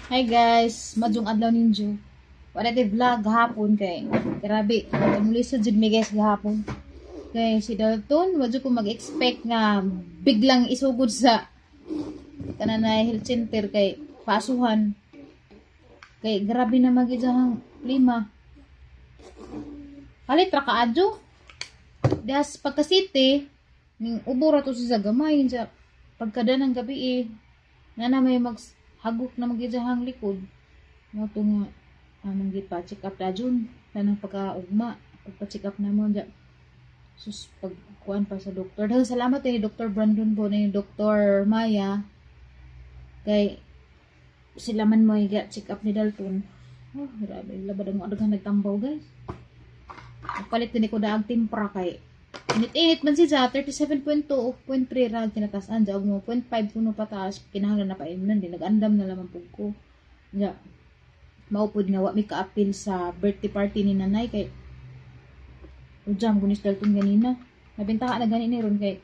Hi guys, madyong adlaw ninyo. Wala tay vlog gahapon kay grabe, mulisod jud mi guys gahapon. Kay si Dalton, wa jud ko mag-expect nga biglang isugod sa tanan na health center kay pasuhan. Kay grabe na mag ijahang klima. Palit ra ka adyo. Das pagka city, ning ubo ra to siya gamay sa pagkada ng gabi eh. Na na may mag hagok na magijahang likod. Mo to nga among gipa check up dajon tanang pagkaugma, pagpa-check up na mo dya. Sus, pag kuan pa sa doktor. Dahil salamat eh Dr. Brandon po ni Dr. Maya kay sila man mo higa check up ni Dalton. Oh, grabe labad ang daghan nagtambaw guys. Nagpalit din ko daag timpra kay init-init man siya, 37.2 o 0.3 ra kinatasan dya, og mo 0.5 kuno pataas kinahanglan na paimnon di nag-andam na lamang pug ko. Dya maupod nga wa mi kaapil sa birthday party ni nanay kay ujam gunis Dalton ganina. Nabintaha na gani ni ron kay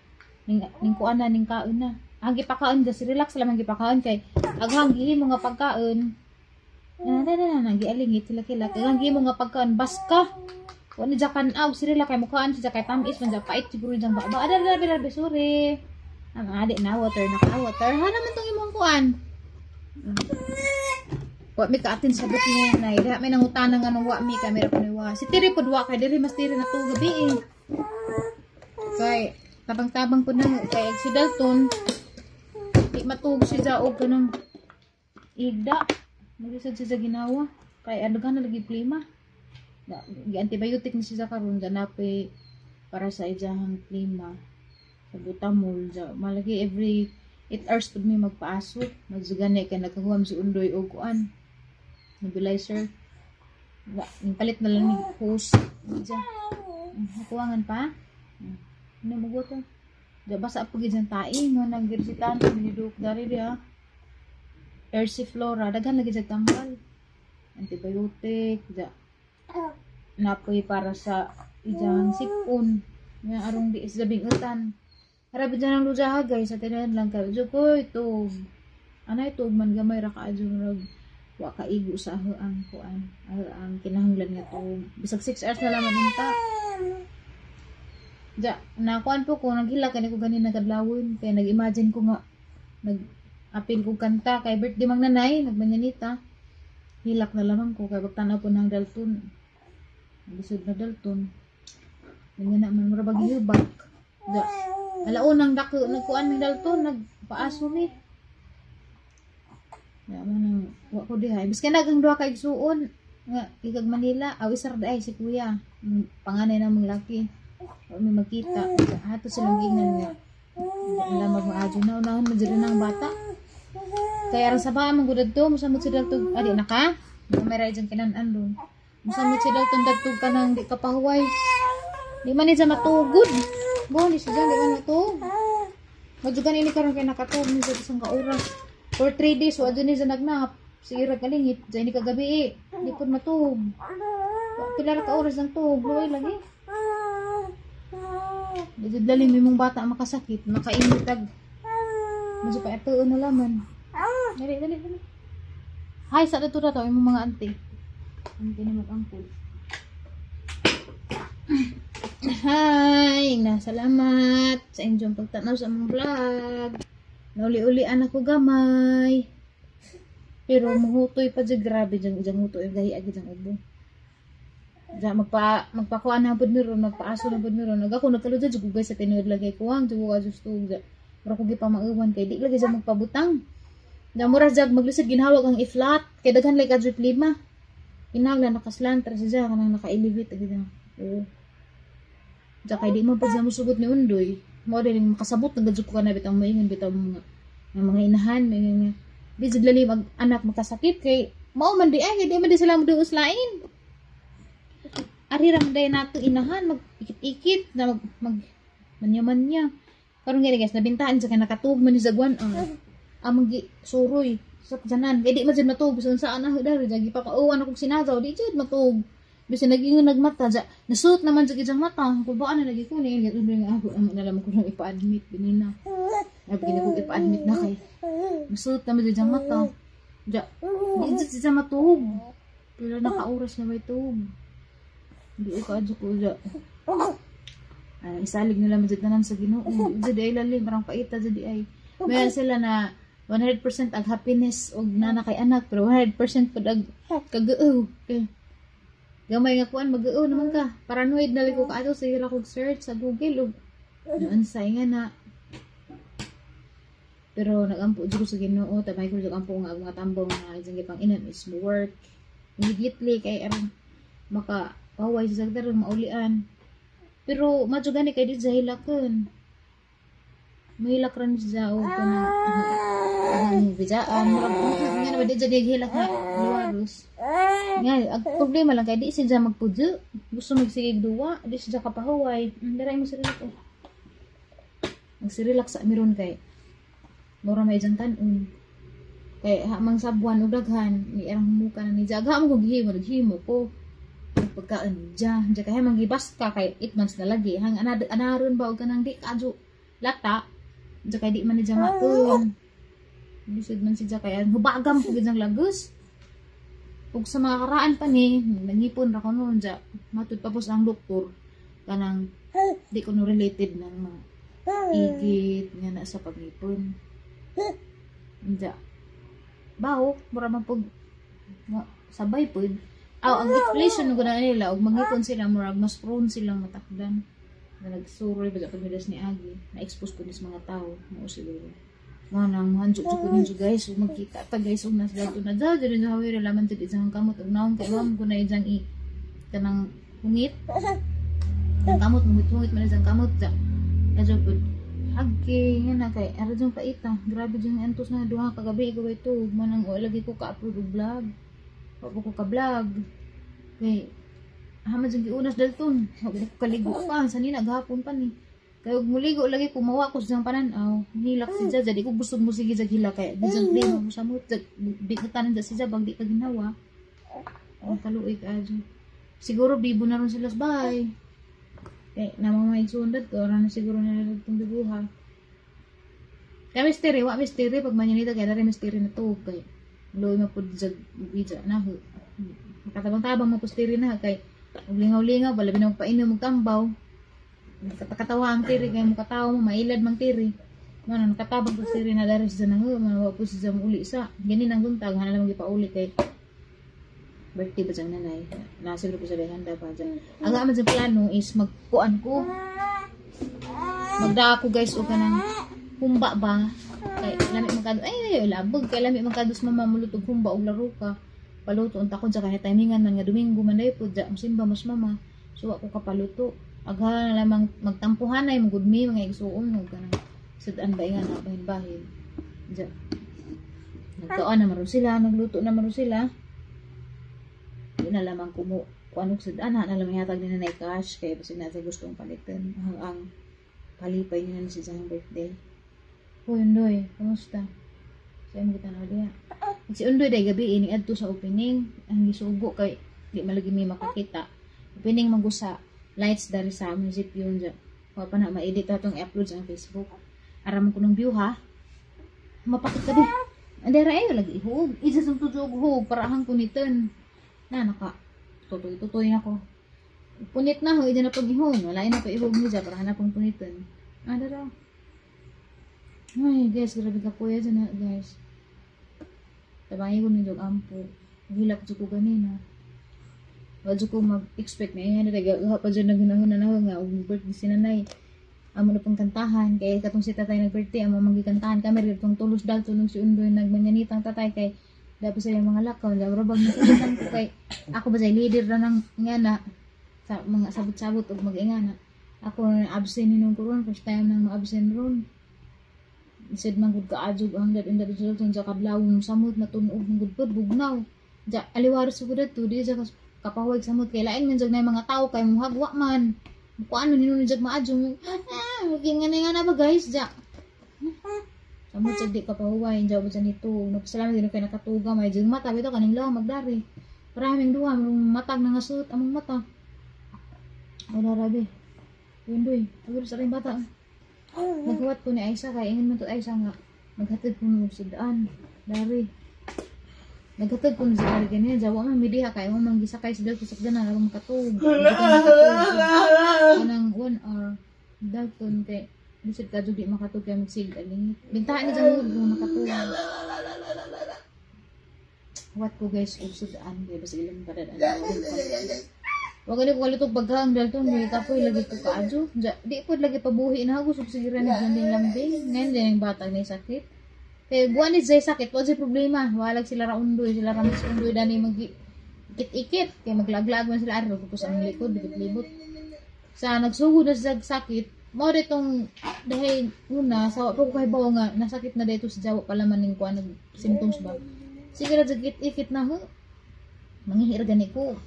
ning kuan na ning kaon na. Ang gipakaon dya, si relax lamang gipakaon kay aghang gihimo nga pagkaon. Na na na na gialingit sila kila. Aghang gihimo nga pagkaon baska. Wa ni dya kan-aw si relax kay mukhaan siya kay tamis man dya, pait siguro diyang baba. Ada ada ada sorry. Ang adi na water na ka water. Ha naman tong imong kuan. Wa mi kaatin sa booking na diha may nangutana nga nung wa mi kamera ko ni wa. Si Tiri pud wa kay diri mas tiri na to gabi eh. Kay tabang-tabang pud na kay si Dalton di matug siya og kanang igda. Maglisod siya sa ginawa. Kay ano na lagi plima. Gi-antibiotic ni siya karon ganape para sa ijahang klima. Sa butamol ja malagi every 8 hours pud mi magpaaso. Magsugani kay nagkahuam si Undoy og kuan. Nebulizer. Wa, palit na lang ni hose. Diya. Nakuwangan pa? Ano mo to? Diya basa po gid tae mo nang girsitan miniduk dari diya. Persiflora daghan lagi sa tambal. Antibiotic diya. Napoy para sa ijang sipon nga arong di sa bingutan. Harabi dyan ang lujaha guys, sa tinahan lang kayo. Diyo ko ito. Anay ito man gamay ra ka adyo rag wa kaigo sa ang kuan, ang kinahanglan nga to. Bisag 6 hours na lamang unta. Ja, nakuan po ko naghila kani ko ganin nagkadlawon kay nag-imagine ko nga nag-apil ko kanta kay birthday mang nanay, nagmanyanita. Hilak na lamang ko kay pagtanaw po ng Dalton. Lisod na Dalton. Ganyan na man mura bag hibak. Ja, alaunang dako nagkuan mi Dalton nagpaaso mi. Ya mo nang wa ko diha. Biskan nagang duha ka igsuon nga ikag Manila, aw isar ay si kuya. Panganay na mong laki. Wa mi magkita. Hato silang giingnan nga. Ila magmaadyo na unahon man jud ang bata. Kaya aron sa ba man gud adto, musamot si Dalton, adi na ka? May ra dyan kinan-an dun. Musamot si Dalton dagtog ka nang di ka pahuway. Di man ni siya matugod. Bo, ni siya di man matug. Majugan ini karon kay nakatug ni siya isang ka oras. For 3 days wa jud ni siya nagnap. Si ira kalingit, dyan ni kagabi eh. Di pud matug. Pila ra ka oras ang tug, luoy lagi. Di jud lalim imong bata makasakit, makainit ag. Medyo pa ito na laman. Dali, dali, dali. Hi, sa dito na to, imong mga auntie. Auntie na mag-angkol. Hi! Na, salamat sa inyong pagtanaw sa among vlog. Nauli-ulian ako gamay. Pero muhutoy pa dyan, grabe dyan, dyan hutoy, gahi agi dyan ubo. Dyan, magpakuan na pud mi ron, magpaaso na pud mi ron. Nag ako, nagkaludya, dyan guys sa tinuod lagay kuwang, dyan ko just dyan. Mura ko gipamauwan kay di lagi dyan magpabutang. Dyan mura dyan maglisod ginhawag ang i-flat, kay daghan like adjut lima. Kinahanglan nakaslantra siya kanang naka-elevate agad dyan. Oo. Dyan kay di man pa dyan musugot ni Undoy. Mo din makasabot nagdadyo ko kana bitang maingon bitaw mga inahan maingon nga. Di jud lalim ag anak makasakit kay mao man di ay di man di sila moduos lain. Ari ra man day nato inahan mag-ikit-ikit na mag manya-manya. Karon gani guys, nabintahan sa kay nakatug man ni Zagwan ang among gi suroy sa janan. Kay di man jud matug bisan saan na dari jagi papauwan akong sinagaw di jud matug. Bisan nagingon nagmata ja nasuot naman jud ijang mata. Kulbaan na lagi ko ni nga ako amo na lamang ko nang ipa-admit binina. Abi gini ko ipa-admit na kay nasuot naman jud ijang mata. Ja, di jud siya matuog. Pila na ka oras na may tuog. Di ko kaadyo ko ja. Ay, isalig nila man jud tanan sa Ginoo. Di jud ay lalim, parang paita jud di ay. May sila na 100% ag happiness og nana kay anak, pero 100% pud ag kagaaw. Kay gamay nga kuan, mag-gaaw naman ka. Paranoid na lang ko kaadto, sige ra kog search sa Google og unsay nga na. Pero nagampo jud ko sa Ginoo, tabay ko jud ampo nga ang mga tambong nga isang gipang inan is mo work immediately kay aron maka paway sa sagdar maulian. Pero madyo gani kay di sa hilakan. Mahilak ran siya og kanang ang bijaan. Murag nga naman di dyan hilak nga luwaros. Nga, ang problema lang kay di siya magpudyo. Gusto magsigig duwa, di siya kapahuway. Daray mo si relax oh. Magsirelax sa miron kay mura may dyan tanon. Kay hamang sabuan og daghan, ni arang humuka na ni Jaga mo kog gihimo, naghimo ko. Pagkaon dya, dya kay hamang gibas ka kay 8 months na lagi. Hang anaron ba og kanang di kadyo lata. Dya kay di man ni dya maon. Lisod man si dya kay ang hubagam ko gyud lagos. Ug sa mga karaan pa ni, nangipon ra ko noon dya. Matud pa po sa ang doktor kanang di ko no related ng mga igit nga na sa pagngipon. Dya. Bawo, mura man pug sabay pud. Aw, ang explanation ko na nila, og mangipon sila, murag mas prone silang matakdan. Na nagsuroy ba sa pagmidas ni Agi, na-expose po ni sa mga tao, mao siguro. Mga nang hanjo ko ninyo guys, ug magkita ta guys, ug nas dato na dyan, dyan sa hawir, laman dyan isang kamot, ug naon kay ma'am ko na isang i, kanang hungit. Ang kamot, hungit-hungit man isang kamot, dyan. Adyo po, hagki, nga na kay, ara dyan paita, grabe dyan antos na duha kagabi, ikaw ito, manang o lagi ko ka-upload og vlog. Wa ko ka-vlog. Kay, hama dyan giunas dalton, wa ko kaligo pa, sa nina, gahapon pa ni. Kay og muligo lagi ko mawa ko sa panan-aw, nilak si Jaja, di ko busog mo sige jag hila kay di mo samot di ko tanan si Jaja bag di ka ginawa. Ang kaluoy ka adyo. Siguro bibo na ron sila sa bahay. Kay namang may sundad ko ra na siguro nila itong bibuha. Kay mystery, wa mystery pag manyanita kay dari mystery na tuog kay luoy mapud jag bija na ho. Makatabang-tabang mo pustiri na kay og lingaw-lingaw balabi na magpainom og tambaw. Katawa ang tiri kay mo katawa mo mailad mang tiri. Mano nakatabang po tiri na dari sa nang mano wa po siya uli sa. Gani nang buntag hana lang gipauli kay birthday ba siyang nanay. Nasa grupo sa handa pa dyan. Ang ama dyan plano is magkuan ko. Magda ko guys og kanang humba ba. Kay lami man kadto ay labog kay lami man kadto sa mama muluto og humba og laro ka. Paluto unta ko dyan kay timingan man nga Domingo man day po dyan simba mas mama. So wa ko kapaluto. Agha na lamang magtampuhanay magudmi mga igsuon og kanang sudan ba nga na bahin-bahin. Dyan. Nagtuon na maron sila, nagluto na maron sila. Di na lamang kumu kuan og sudan ha na lamang hatag ni nanay cash kay basig na sa gustong palitan ang palipay ni nanay sa iyang birthday. Hoy Undoy, kumusta? Sa imo kita na diha. Si Undoy day gabi ini adto sa opening, ang gisugo kay di malagi mi makakita. Opening magusa lights dari sa munisipyo dyan. Wa pa na ma-edit atong i-upload sa Facebook. Ara mo kunong view ha. Mapakit ka di. Andera ay lagi ihog. Isa sa tutog hog para hang kunitan. Na naka tutoy-tutoy na ko. Punit na ho, ija na pag ihog. Wala na pa ihog niya para hanap ang punitan. Andera. Ay guys, grabe ka kuya dyan na guys. Tabangin ko ninyo ampo. Hilak jud ko ganina. Wa jud ko mag-expect na iya na pa jud naghunahon na nga og birthday si nanay. Amo na pang kantahan kay katong si tatay nag-birthday amo manggikantahan kami ritong tulos dal tulong si Undoy nagmanyanitang tatay kay dapat sa mga lakaw daw rabag nasulitan ko kay ako ba say leader ra ng ngana sa mga sabot-sabot og mag-ingana. Ako na absent ni nung karon, first time nang ma-absent ron. Instead man gud kaadjog ang dad inda resulta sa kadlawon samot natunog man gud pud bugnaw. Ja aliwaros gud adto di ja kapawag samot kay lain man jud na mga tao kay muhagwa man. Kuan man hinuon jud maadjong. Ah, nga na ba guys ja. Samot jud di kapahuway ja ba nito. Nagpasalamat din kay nakatuga may jud mata bitaw kaning law magdari. Maraming duha matag na nga suot among mata. Wala rabi. Undoy, agad sa ring bata. Naghuwat ko ni Aisa kay ingon man to Aisa nga maghatid ko ng sudaan. Dari. Naghatag ko sa kari ganyan. Jawa man midiha kay mo man gisakay sa dalto sa sakyanan aron makatug. Kanang 1 hour. Dalton kay bisag ka di makatug kay magsig alingit. Bintahan ni sa mood kung makatug. What ko guys og sudaan kay basig ilang padad ang. Wa gani ko kalutog baghang dalton may kapoy lagi ko kaadyo. Di po lagi pabuhi na ako sige ra ni lambing. Ngayon din ang bata ni sakit. Kay buwan ni zay sakit, wa zay problema. Walag sila ra undoy, sila ra mas undoy dani mag ikit-ikit kay maglaglag man sila araw tapos ang likod libot-libot. Sa nagsugod na sa sakit, mao ditong dahil una sa wa pa ko kahibaw nga nasakit na dito sa jawa pala man ning kuan nag symptoms ba. Sige ra ikit-ikit na ho. Mangihir gani ko.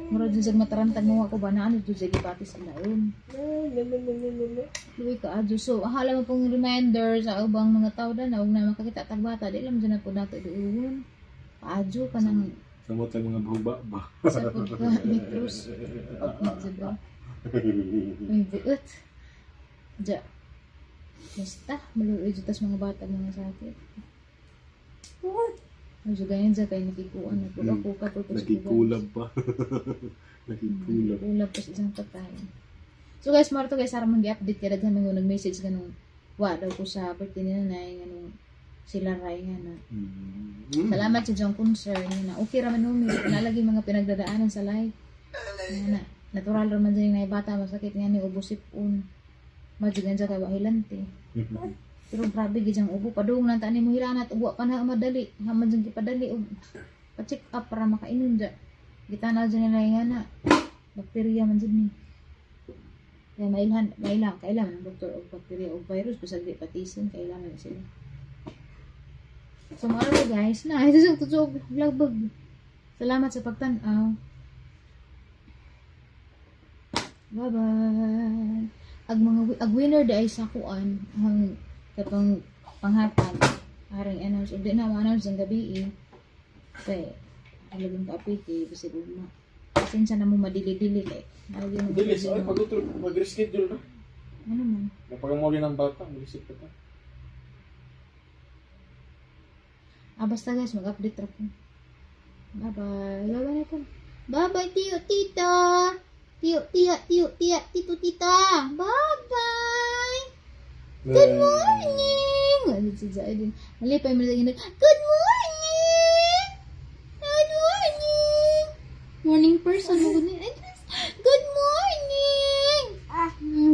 Murag jud matarantag mo ako ba na ano jud sa gipati sa laon. Luwi ka adyo. So, ahala mo pong reminder sa ubang mga tao na huwag na makakita tag bata. Di lang dyan na po nato doon. Paadyo ka ng Samot lang mga buba ba? Sa pud ka ni Cruz. Diba? May buot. Diya. Basta, maluoy dyan tas mga bata mga sakit. Medyo ganyan dyan kayo nakikuan na po. Ako kapag ko sa Nakikulab pa. Nakikulab. Kulab pa sa isang pagkain. So guys, maro to guys, sarang mag-update kaya daghan mga nag-message ganun. Wa daw ko sa birthday ni nanay ganun sila ray nga na. Salamat sa diyang concern nga na okay ra man umi nalagi mga pinagdadaanan sa life. Nga na natural ra man dyan yung bata masakit nga ni ubo sipon. Madyo ganyan kay wahilante. Pero grabe gid ang ubo padung lang tani mo hilanat ubo pa na madali. Haman dyan gipadali og pa-check up para makainom dya. Gitanaw dyan nila nga na bakterya man dyan ni. Kaya mailhan, mailang, kailangan ng doktor og bakterya o virus, bisag di patisin, kailangan na sila. So, mga ko guys, na, ito sa tutsog, vlog. Salamat sa pagtanaw. Bye-bye. Ag mga ag winner di ay sa kuan ang katong panghatag aring announce ug di na ma-announce ang gabi eh. Kay talagang kaapiki bisag ugma. Pasensya na mo madili-dili kay nalagi mo. Dili, so ay pag mag-reschedule na. Ano man? Napag ng bata, mag-isip ka pa. Ah, basta guys, mag-update ra ko. Bye-bye. Bye-bye na ko. Bye-bye, tiyo, tita. Tiyo, tiya, tiyo, tiya, tito, tita. Bye-bye. Good morning! Ano si Zaidin? Malipay mo na. Good morning! Good morning! Morning person mo. Good morning!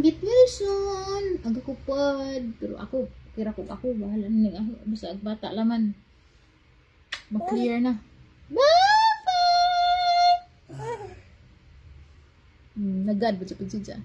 Get Wilson. Aga ko pod. Pero ako, kira ko ako, bahala na ning ako. Basta ag bata laman. Mag-clear na. Bye-bye! Nagad ba sa pagsidya?